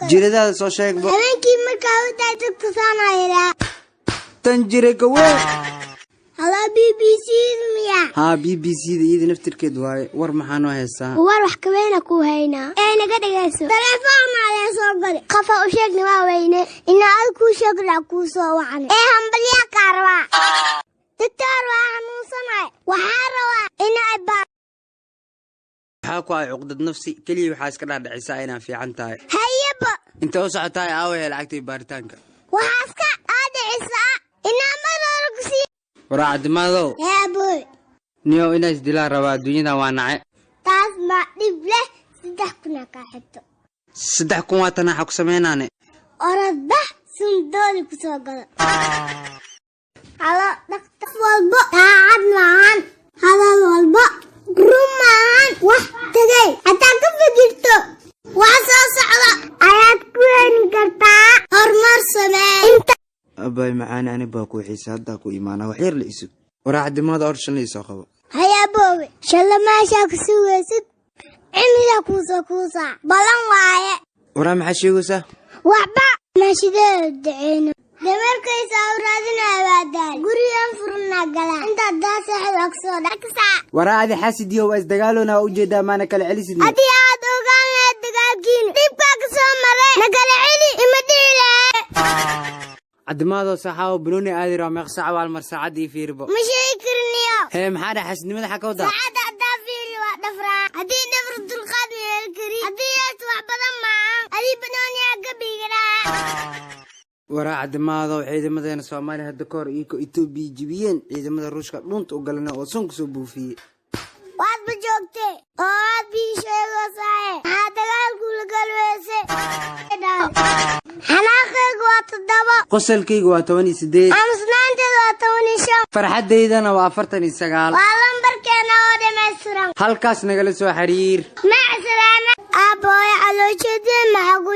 Kale. Jiradaada soo sheegbo. Habeenkii markaa u daay dadka saanayraa. Tan jira gawe. Hello, BBC miya? Haa, BBC da iyada naftirkeed waaye. War maxaa noo heystaa? War wax kabeena ku haynaa ee naga dhegayso. Taleefon alee soo gali, qafa u sheegna waa weyne inaa ad kuu sheegna kuu soo wacne ee hambalyaa kaa rabaa. Doctor, waa xanuunsanahay, waxaa rabaa inaa baa. Waxaa ku ay cuqdad nafsi keliya, waxaa iska dhaadhicisaa inaan fiican tahay. Hayaba. Inta u socotahay aawaya lacagtii baaritaanka? Waxaaska aadhicisaa inaa mar hore kusii. Waraa Cabdimaadow. Hee aboy. Niyow, inaa isdilaa rabaa, adduunyadan waa nace. Taas ma dhib leh, 3000 kaa xigto. 3000 waa tanaaxa ku samaynaane. Orodbax sundooli ku soo galo. Hello dhaktar. Walbo daacad maahan, hadal walbo run maahan. Wax tegay hataa ka fikirto, wax soo socda ayaad ku heli kartaa. Horumar samee inta. Abay macaani, ani baa ku xiisa, haddaa ku imaanaa, wax yar la isug. Waraa Cabdimaado, or shan la isoo qabo. Hayaboowe, shalla meeshaa ku sugaysid cimidaa kuusoo kuusaa balan waaye. Waraa, maxaa sheegaysaa? Waxba maashideeda daceyno damarkaysa u raadinaya waa daal gurigan furna galaa intaad daa saaxib aa kusoo dhaksaa. Waraa, adi xaasidiyo waa isdagaalona, waa ujeedaa, maana kala celisidne. Haddii aad ogaan lahayd dagaalkiina dhibkaa ka soo maray, nagala celi ima dhihi lahayd. Cabdimaado, saxaawo banooni aadi raa, meeq saac waal mar saacadda ii fiiribo. Ma sheegi karniyo. Hee, maxaa dhax xaasidnimada xaa ka wadaa? Saacadda haddaa fiiri waa dhafraa, haddii dhafr dulqaad ma yeeli kari, haddii yeesto wax badan maahan, adii banooniyaa ka biigaraa. Waraa Cabdimaado, ciidamadeena Soomaaliya hadda ka hor iyagoo Itoobiya jibiyeen, ciidamada Ruushka dhunta u galana oo sun kusoo buufiyey. Waadba joogtay oo aad bii sheegosaaye, maxaa dagaalku la galweyse? Xanaaqaygu waa 7. Qosalkayga waa 18. Aamusnaanteedu waa 15. Farxaddaydana waa 49. Waa lambarkeena oo dhammaystiran. Halkaas nagala soo xiriir. Mac salaama, aabbooyo, caloosheedii maxaa ku